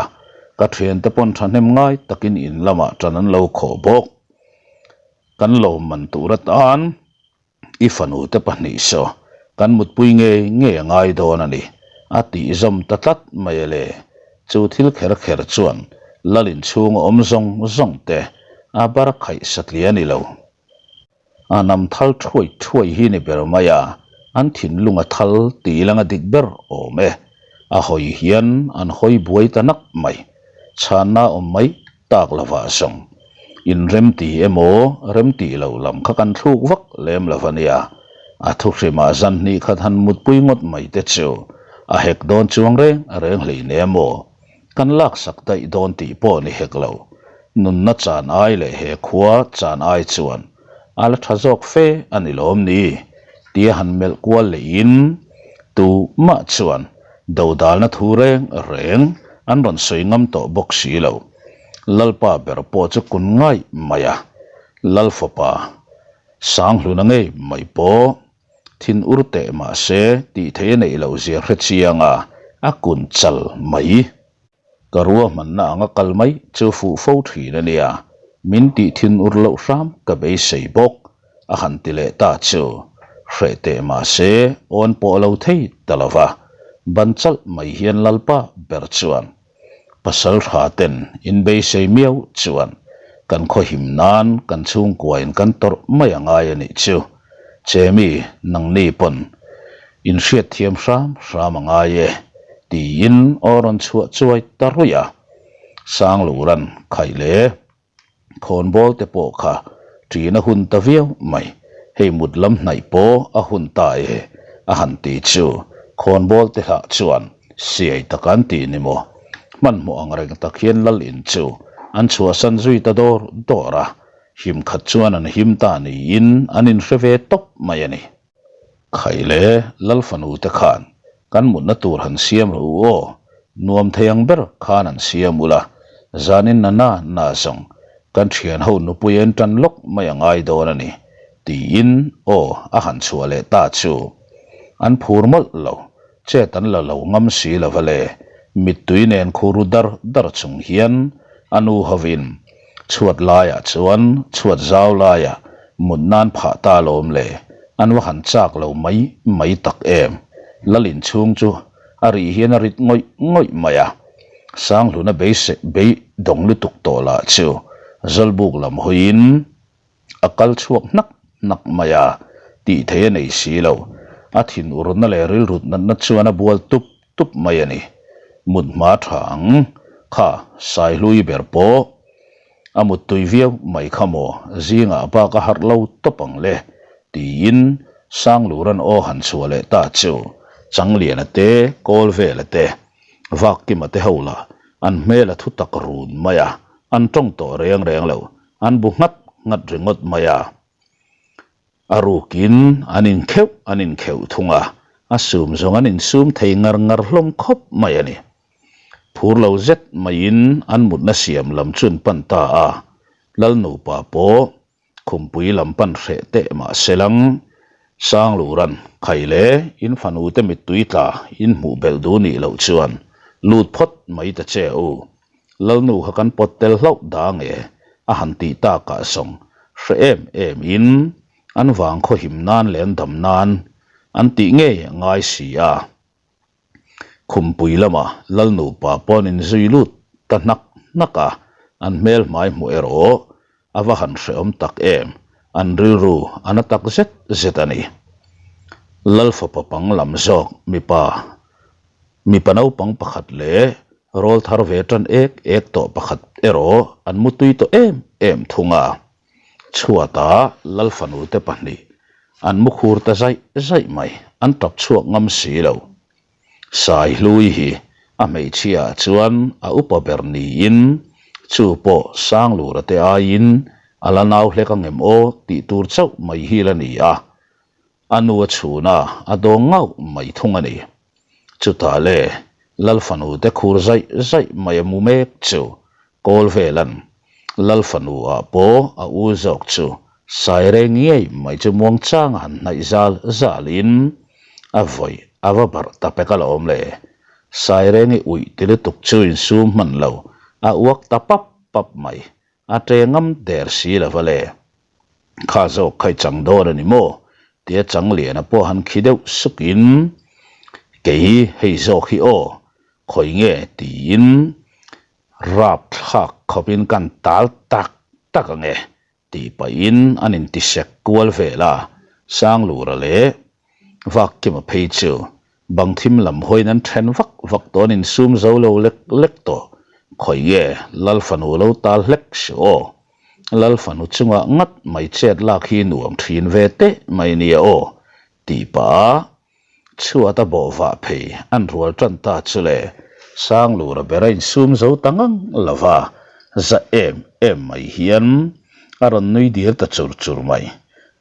ka thiante pawn thahnem ngai takin in lamah tan an lo khawh bawk. Kan lawmman tur atan i fanu te pahnih saw kan mutpui ngei ngei a ngai dawn a ni, a tih zawm ta tlat mai a le. Chu thil kher kher chuan lal inchhung a awm zawng zawng te a bar khaih satliah a ni lo. A nam thal thuai thuai hi ni ber mai a, an thinlung a thal tih ilang a dik ber awm e. A hawi hian an hawi buai ta nak mai. Chhanna awm mai tak lovah zawng. In remti emaw remti lo lam kha kan thluk vak lem lo a nia. A thuhrimah zan hnih khat han mutpui ngawt mai te chu a hek dawn chuang reng reng hlein emaw kan laksak daih dawn tih pawh ni hek lo. Nunna chan ai leh he khua chan ai chuan a la tha zawk fe a ni lawm ni? tia han melh kual lehin tu mah chuan dodalna thu reng reng an rawn sawi ngam tawh bawk si lo. Lalpa ber pawh chu kun ngaih mai a, Lal fapa Sanghluna ngei mai pawh thin ur teh mah se tih theih a neih loh zia hre chiang a, a kun chal mai. Ka ruahmanna anga kal mai chu fuh fo thin a nia, min tih thin ur loh hram ka beisei bawk, a han ti leh ta chu. Hreh teh mah se awn pawh lo thei ta lo va, ban chalh mai hian Lalpa ber chuan pasal tha ten in beisei miau chuan kan khawhim nan kan chhungkuain kan tawrh mai a ngai a nih chu. Chemi, nangni pawn in hriatthiam hram hram a ngai e, tiin aw rawn chhuah chuai ta ruih a. Sangluran khaih le khawnbawl te pawh kha ṭin a hun ta viau mai, hei mut lam hnaih pawh a hun ta e, a han ti chu khawnbawl te hlah chuan siai tak an ti ni maw? Hmanhmawh ang reng tak hian lal in chu an chhuahsan zui ta dawr dawr a. Him khat chuan an him ta niin an inhre ve tawp mai a ni. Khai le, Lal fanu te khan kan mutna tur han siam rawh u aw, nuam thei ang ber khan an siam ula, zanin na na na zawng kan thian ho nupui en tan lawk mai a ngai dawn a ni, tiin aw a han chhuah leh ta chu. An phur mawlh lo, Chet an la lo ngam si lo va le, mittui nen khuru dar dar chung hian a nu hovin chhuat laiah chuan chhuat zau laiah mut nan phah ta lawm le, an va han chak lo mai mai tak em. Lal inchhung chu a rih hian a rit ngawih ngawih mai a, Sanghluna beisei beidawng lutuk tawh lah chu Zawlbuk lam hawiin, A kal chhuak hnak hnak mai a, tih theih a nei si lo. A thin urna leh rilrut natna chuan a bual tup tup mai a ni. Mut hma tha ang, kha Saihlui ber pawh a muttui viau mai kha maw, zingah bak a harh lo tawp ang le, tiin Sangluran aw han chhuah leh ta chu Changliana te, Kawlvela te, Vakkima te ho lah an hmel a thu tak run mai a, an tawng tawh reng reng lo. An bu nghat nghat ringawt mai a, a rukin an inkheuh an inkheuh thung a, a sum zawng an insum thei ngar ngar hlawm khawp mai a ni. Phur lo zet maiin an mutna siam lam chu an pan ta a, Lal nupa pawh khumpui lam pan hreh teh mah se lang. Sangluran, Khai le, in fanute mittui tla in hmuh belh duh nih loh chuan lut phawt mai ta che u. Lalnu kha kan pawt tel hlauh da nge a han tih takah zawng hre em em in an vang khaw him nan leh an dam nan an tih ngei a ngai si a. Khumpui lama Lalnupa paw'n inzui lut ta hnak hnak a, an hmel hmai hmuh erawh a va han hrehawm tak em, an rilru a na tak zet zet a ni. Lalfapa pang lam zawk mipa mipa naupang pakhat leh rawl thar ve tan ek ek tawh pakhat erawh an mutui tawh em em thung a. Chhuatah Lalfanute pahnih an mu khur ta zaih zaih mai, an tap chhuak ngam si lo. Saihlui hi a hmeichhia ah chuan a upa ber niin chu pawh Sanglura te aiin a la nau hlek angem aw tih tur chauh mai hi la ni a, a nu a chhun a, a dawng ngauh mai thung a ni. Chutah le Lalfanu te khur zaih zaih mai a mu mek chu Kawl velan Lalfanu ah pawh a u zawk chu Saireng ngei mai chu muangchang a han hnaih zal zal in a vawi a va barh ta pek a la awm le. Sairengi uih ti lutuk chu insum hman lo a uak ta pap pap mai A ṭe ngam der si lo va le. Kha zawk kha i chang dawn a ni maw? tia Changliana pawh han khi deuh sukin, Kei hei zawk hi aw, khawi nge? tiin rap thlak khawpin kan tal tak tak ang e, tih pahin an intisek kual vel a, Sanglura leh Vakkima phei chu bang thim lam hawiin an then vak vak tawh an insum zo lo lek lek tawh. Khawi nge Lal fanu lo tal hlek suh aw. Lal fanu chungah ngat mai chet lak hi nuam thin ve teh mai nia aw tih pah a chhuat a bawh vah phei an rual tan ta chu le Sanglura ber a insum zo ta ngang lo va, za em em mai hian a rawn nui dir ta chur chur mai.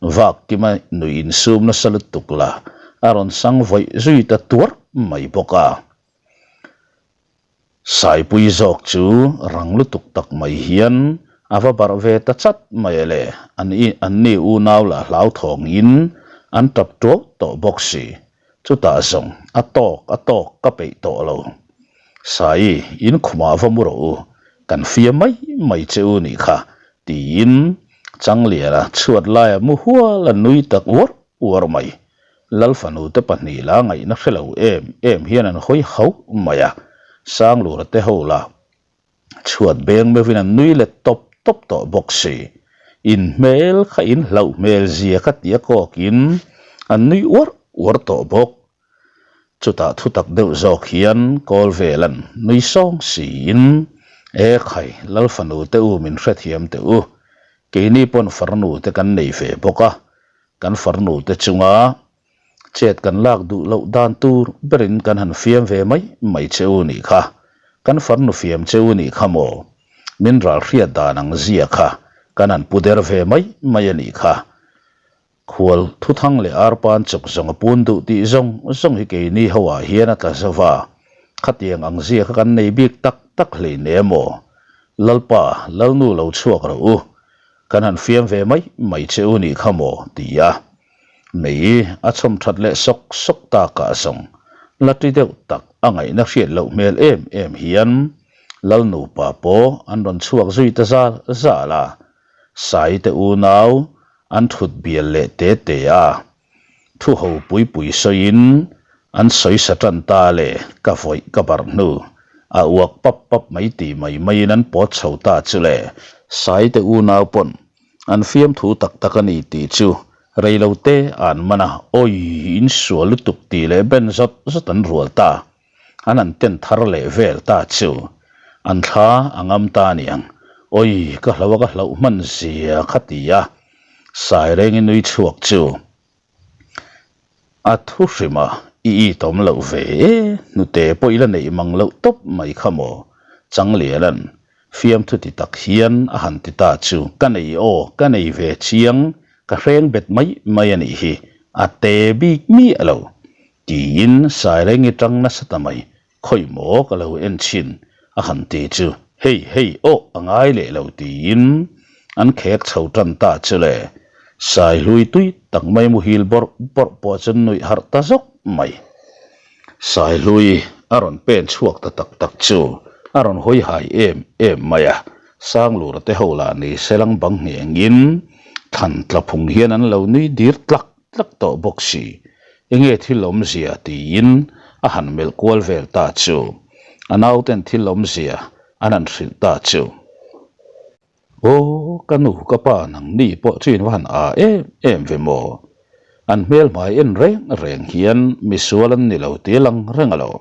Vakkima nui insum nasa lutuk la a rawn sang vawih zui ta tuar mai bawk a. Saipui zawk chu rang lutuk tak mai hian a va barh ve ta chat mai a le, an anni unau lah hlauthawngin an tap tuau tawh bawk si. Chutah zawng a tawk a tawk ka peih tawh lo. Sai, in khumah va mu rawh u, kan fia mai mai che u nih kha, tiin Changliana chhuat laia mu hual a nui tak uar uar mai. Lalfanu te pahnih la ngaihna hre lo em em hian an hawi hauh mai a, Sanglura te ho la chhuat beng meuhin an nui let tawp tawp tawh bawk si. In hmel kha in hlauh hmel zia kha tia kawkin an nui uar uar tawh bawk. Chutah thutak deuh zawk hian kawl velan nui sawng siin, E khai, Lalfanu te u min hrethiam teh u, keini pawn farnu te kan nei ve bawk a, kan farnu te chunga chet kan lak duh loh dan tur berin kan han fiam ve mai mai che u nih kha, kan farnu fiam che u nih kha maw? Min ral hriat dan ang zia kha kan han pu der ve mai mai a nih kha. Khual thuthang leh arpan chawk zawng a pun duh tih zawng zawng hi keini ho ah hian a tla zo va, khatiang ang zia kha kan nei bik tak tak hlein em aw? Lalpa, Lalnu lo chhuak rawh u, kan han fiam ve mai mai che u nih kha maw? ti a mei a chhawm that leh sawk sawk takah zawng la ti deuh tak a ngaihna hriat loh hmel em em hian Lalnupa pawh an rawn chhuak zui ta zal zal a, Saite unau an thut bial leh te te a, thu ho pui pui sawiin an sawi sa tan ta le, ka vawih ka barh hnu a uak pap pap mai ti mai maiin an pawt chho ta chu le, Saite unau pawn an fiamthu tak tak a ni tih chu rei lo te an man a, awii insual lutuk tih leh ben zawt zawt an rual ta. An han ten thar leh vel ta chu an thla a ngam ta a niang. Awi, ka hlo a ka hlauh hman zia kha ti a, Sairengin nui chhuak chu a thu hrim a, i itawm loh ve e, hnute pawh i la neih mang loh tawp mai kha maw? Changliana'n fiamthu ti tak hian a han ti ta chu, ka nei aw, ka nei ve chiang, ka hreng bet mai mai a nih hi, a te bik miah lo. Tiin Sairengi tang nasa ta mai, Khawi maw ka lo en chhin a han ti chu hei hei aw a ngai leh lo tiin an khek chho tan ta chu le. Saihlui tui tak mai muhil bawrh bawrh pawh chuan nuih harh ta zawk mai. Saihlui a rawn pen chhuak ta tak tak chu a rawn hawi hai em em mai a, Sanglura te ho lah ni selang bang nghengin thlan tla phung hian an lo nui dir tlak tlak tawh bawk si. Enge thil awmzia tiin a han melh kual vel ta chu a nauten thil awmzia an han hrilh ta chu. Aw, ka nu, ka pa nang ni pawh chu in va han a em em ve maw? An hmel hmai en reng reng hian misual an ni lo ti a lang reng a lo.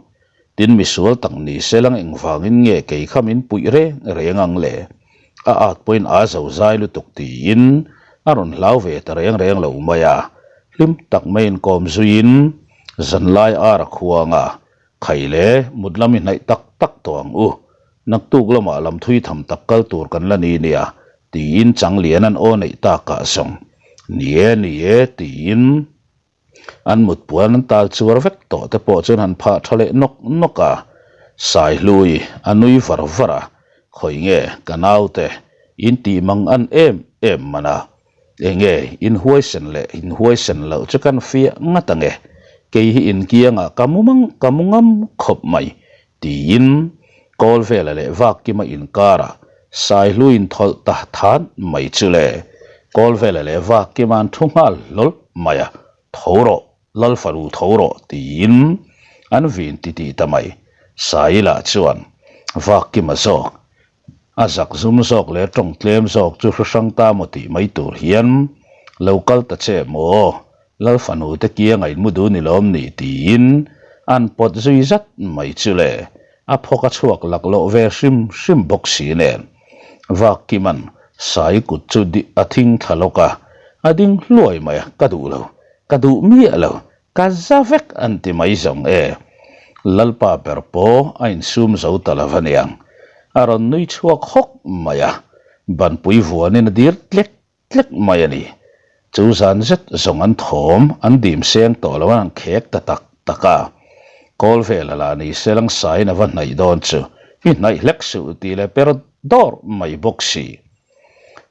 Tin misual tak ni se lang engvangin nge kei kha min puih reng reng ang le? A at pawhin a zo zai lutuk tiin a rawn hlau ve ta reng reng lo mai a. Hlim tak maiin kawm zuiin zanlai ar a khuang a, Khai le, mut lam i hnaih tak tak tawh ang u. Naktuk lamah lam thui tham tak kal tur kan la ni nia, tiin Changlian an aw neih takah zawng. Ni e, ni e, tiin an mut puan an tal chuar vek tawh te pawh chuan han phah tha leh nawk nawk a. Saihlui a nui var var a, Khawi nge ka naute, in tih mang an em em man a. Enge in huaisen leh in huaisen loh chu kan fiah ngat ange, kei hi in kiangah ka mu mang ka mu ngam khawp mai, tiin kawl vela leh Vakkima inkarah Saihluin thawlh ta than mai chu le, kawl vela leh Vakkima an thu nghal hlawl mai a, tho rawh, Lalfaru tho rawh tiin an vin titih ta mai, Sailah chuan Vakkima zawk A zak zum zawk leh tawng tlem zawk chu hre hrang ta maw tih mai tur hian lo kal ta che maw, Lal fanu te kianga in mu duh ni lawm ni tiin an pawt zui zat mai chu le, a phawk a chhuak laklawh ve hrim hrim bawk si nen. Vakkiman Sai kut chu a thing thla lawk a, a ding hluai mai a, ka duh lo, ka duh miah lo, Ka za vek an ti mai zawng e. Lalpa ber pawh a insum zo ta lo aniang. A rawn nui chhuak hawk mai a, banpui vuanin a dir tlek tlek mai a ni. Chu zan zet zawng an thawm an dim seng tawh lo an khek ta tak tak a. Kawl vela lah ni se lang saiin a va hnaih dawn chu i hnaih hlek suh tih leh per dawr mai bawk si.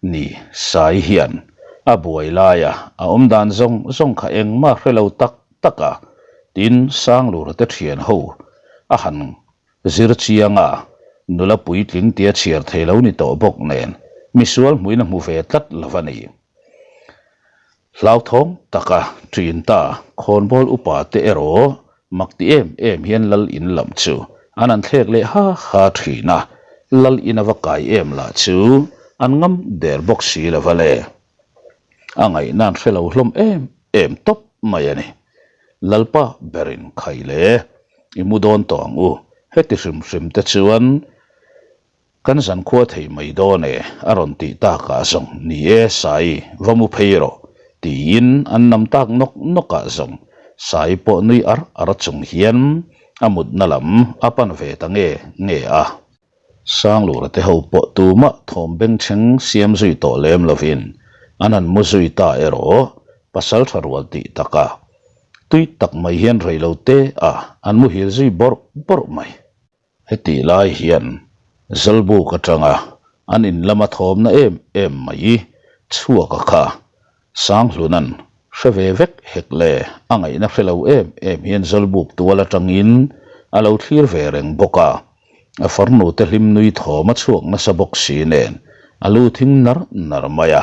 Ni, Sai hian a buai laia a awm dan zawng zawng kha engmah hre lo tak tak a, tin Sanglura te thian ho a han zir chiang a, nula puitling tia chhiar thei lo ni tawh bawk nen misual hmuin a hmu ve tlat lo a ni. Hlauthawng taka ṭin ta khawnbawl upa te erawh mak ti em em hian lal in lam chu an han thlek leh ha ha ṭhin a, lal in a va kai em lah chu an ngam der bawk si lo va le. A ngaihna an hre lo hlawm em em tawp mai a ni. Lalpa berin khai le, i mu dawn tawh ang u, heti hrim hrim te chuan Kan zankhua thei mai dawn e, a rawn tih takah zawng, Ni e, Sai, va mu phei rawh, tiin an nam tak nawk nawkah zawng, Sai pawh nui ar ar chung hian a mutna lam a pan ve ta nge nge a. Sanglura te ho pawh tumah thawm bengchheng siam zui tawh lem lovin an han mu zui ta erawh pasal tha rual tih takah tui tak mai hian reilo te a an muhil zui bawrh bawrh mai. Hetih lai hian Zalbuk atanga an in lama thawmna em em mai chhuak a kha Sanghluna'n hre ve vek hek le a ngaihna hre lo em em hian Zalbuk tual atangin a lo thlir ve reng bawk a, a farnu te hlim nui thawm a chhuak nasa bawk si nen a lu thing nar nar mai a,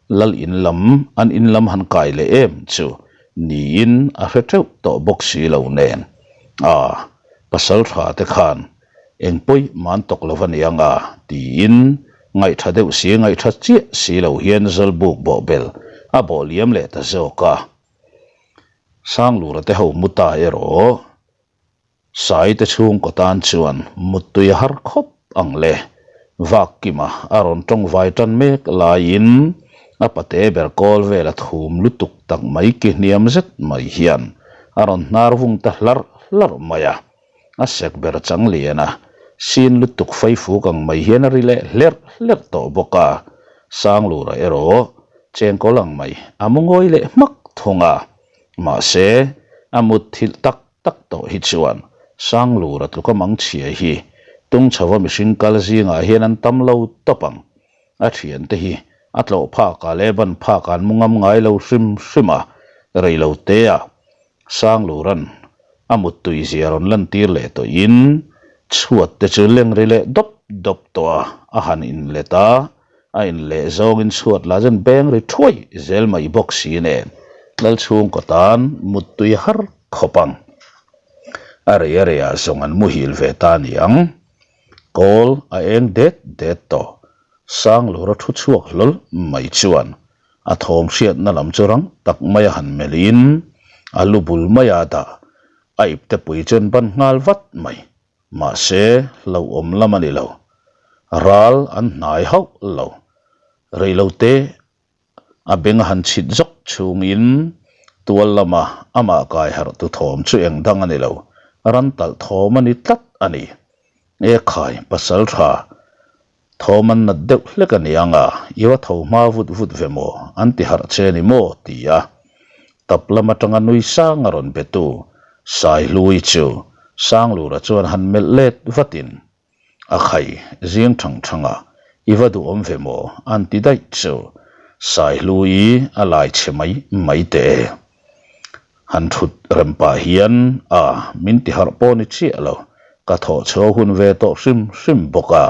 Lal in lam an in lam han kai leh em chu niin a hre teuh tawh bawk si lo nen a. Pasal tha te khan eng pawi man tawk lo a ni ang a, tiin ngaihṭha deuh si ngaihṭha chiah si lo hian Zawlbuk bawhbel a bawh liam leh ta zawk a. Sanglura te ho mu ta erawh Sai te chhungkaw tan chuan muttui a har khawp ang le. Vakkima a rawn tawngvai tan mek laiin a pate ber kawl vel a thum lutuk tak mai ki hniam zet mai hian a rawn hnar vung ta hlarh hlarh mai a, a sek ber chang lian a, sin lutuk faifuk ang mai hian a ri leh hlerh hlerh tawh bawk a, Sanglura erawh chengkawl ang mai a mu ngawi leh hmak thung a, mahse a mut thilh tak tak tawh hi chuan Sanglura tluka mangchhia hi tung chhova mihring kal zingah hian an tam lo tawp ang. A thiante hi. A tlawh phakah leh ban phakah an mu ngam ngai lo hrim hrim a, rei lo te ah Sanglura'n a muttui zia rawn lantir leh tawhin chhuat te chu leng ri leh dawp dawp tawh a, a han inlet a, a inleh zawngin chhuat lah chuan beng ri thuai zel mai bawk si nen Lalchhungkaw tan muttui har khawp ang. A rei a reiah zawng an muhil ve ta a ni ang. Kawl a eng det det tawh. Sanglura thu chhuak hlawl mai chuan a thawm hriatna lam chu rang tak maia han melhin a lu bul maia dah a ipte pui chuan ban nghal vat mai. Mahse, hlauhawm lam a ni lo. Ral an hnai hauh lo. Reilote A beng a han chhit zawk chhungin tual lama amah kai harh tu thawm chu eng dang a ni lo, ran talh thawm a ni tlat a ni. E khai, pasal tha, thawm an nat deuh hlek a ni ang a, i va tho hma vut vut ve maw, an ti harh che ni maw? ti a. Tap lam atanga nui sang a rawn betu Saihlui chu Sanglura chuan han melh let vatin A khai, zing thang thang a, i va duhawm ve maw? An ti daih chu. Saihlui a lai chhe mai mai teh e. Han thut rem pah hian, A, min ti harh pawh ni chiah lo, ka thawh chhuah hun ve tawh hrim hrim bawk a,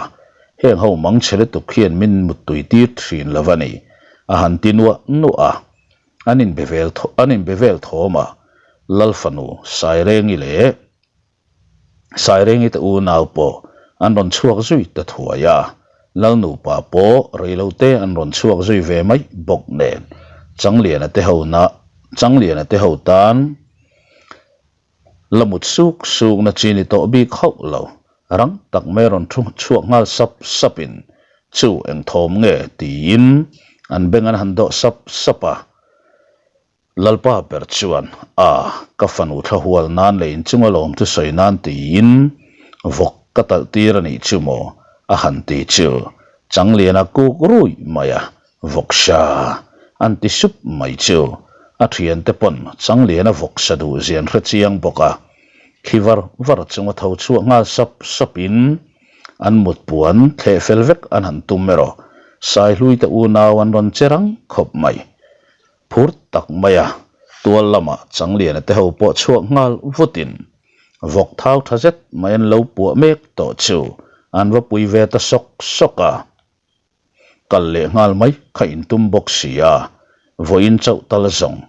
heng ho mang chhe lutuk hian min muttui tir thin lo a ni, a han ti nuah nuah a. An inbe vel an inbe vel thawm a, Lalfanu Sairengi leh Sairengi te unau pawh an rawn chhuak zui ta thuai a, Lal nupa pawh reilote an rawn chhuak zui ve mai bawk nen Changliana te ho na Changliana te ho tan la mut suk suk na chi ni tawh bik hauh lo, rang tak mai rawn thu chhuak nghal sap sap in chu eng thawm nge tiin an beng an han dawh sap sap a. Lalpa ber chuan, A, ka fanu thla hual nan leh inchunga lawm chu sawi nan tiin vawk ka talh tir a nih chu maw? a han ti chu Changliana kuk ruih mai a, Vawksa an ti sup mai chu a thiante pawn Changliana vawksa duh zian hre chiang bawk a, khi var var chunga tho chhuah nghal sap sapin an mut puan thleh fel vek an han tum erawh Saihluite unau an rawn che rang khawp mai. Phur tak maia tual lama Changliana te ho pawh chhuak nghal vutin vawk thau tha zet mai an lo puah mek tawh chu an va pui ve ta sawk sawk a. Kal leh nghal mai kha intum bawk si a, vawiin chauh tal zawng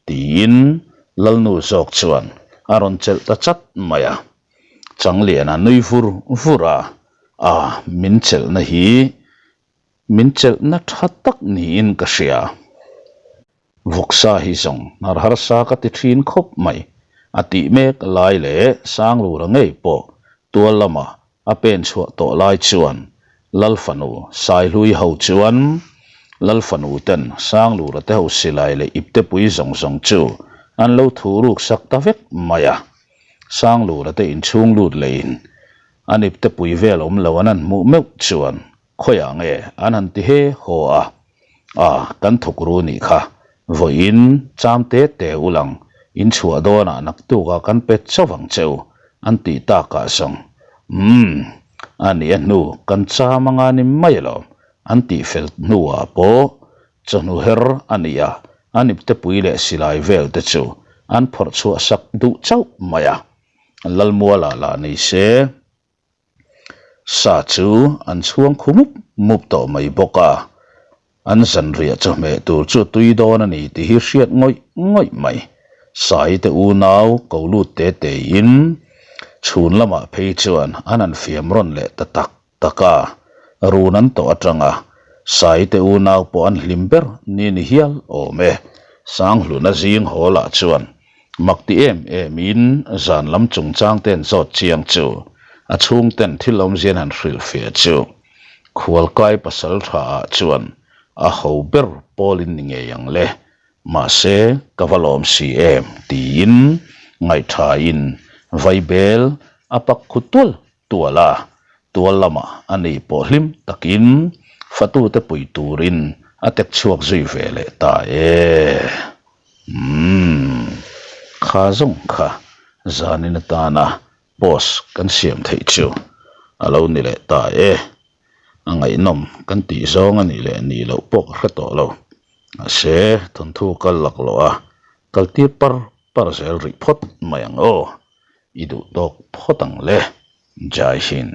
tiin Lalnu zawk chuan a rawn chelh ta chat mai a. Changliana nui vur vur a, A, min chelhna hi Min chelhna tha tak niin ka hria. Vawksa hi zawng hnar harsa ka ti thin khawp mai. A tih mek lai leh Sanglura ngei pawh tual lama a pen chhuah tawh lai chuan Lalfanu Saihlui ho chuan Lalfanu ten Sanglura te ho silai leh iptepui zawng zawng chu an lo thu ruk sak ta vek mai a. Sanglura te inchhung lut lehin an iptepui vel awm lo an han hmuh meuh chuan Khawiah nge an han ti he haw a? A, kan thawk ru nih kha. Vawiin cham te te u lang, in chhuah dawnah naktukah kan pet chauh ang che u, an tih takah zawng. Umm, a nih a hnu kan cham anga ni mai alawm, an tih fel hnuah pawh chawhnu her a ni a, an iptepui leh silai vel te chu an phawrh chhuah sak duh chauh mai a. Lalmualah lah ni se. Sa chu an chhuang khu mup mup tawh mai bawk a, an zanriah chawhmeh tur chu tui dawn a ni tih hi hriat ngawih ngawih mai. Sai te unau ko lut te te in chhun lamah phei chuan an han fiam rawn leh ta tak tak a, run an tawh atanga Sai te unau pawh an hlim ber ni ni hial awm e. Sanghluna zing haw lah chuan Mak ti em em in zan lam chungchang te an zawt chiang chu a chhung ten thil awmzia an han hrilh fiah chu Khualkai pasal tha ah chuan a ho ber pawl in ni ngei ang le mahse ka va lawm si em tiin ngaihtha in vaibel a pak khu tual tual a, tual lamah a ni pawh hlim takin fatute pui turin a tek chhuak zui ve leh ta e. Umm, kha zawng kha zanin atana post kan siam theih chu a lo ni leh ta e. A ngaihnawm kan tih zawng a nih leh nih loh pawh ka hre tawh lo. Mahse, thawnthu kal laklawh a, kal tir par par zel rih phawt mai ang aw. I duh tawk phawt ang le, Jai Hind.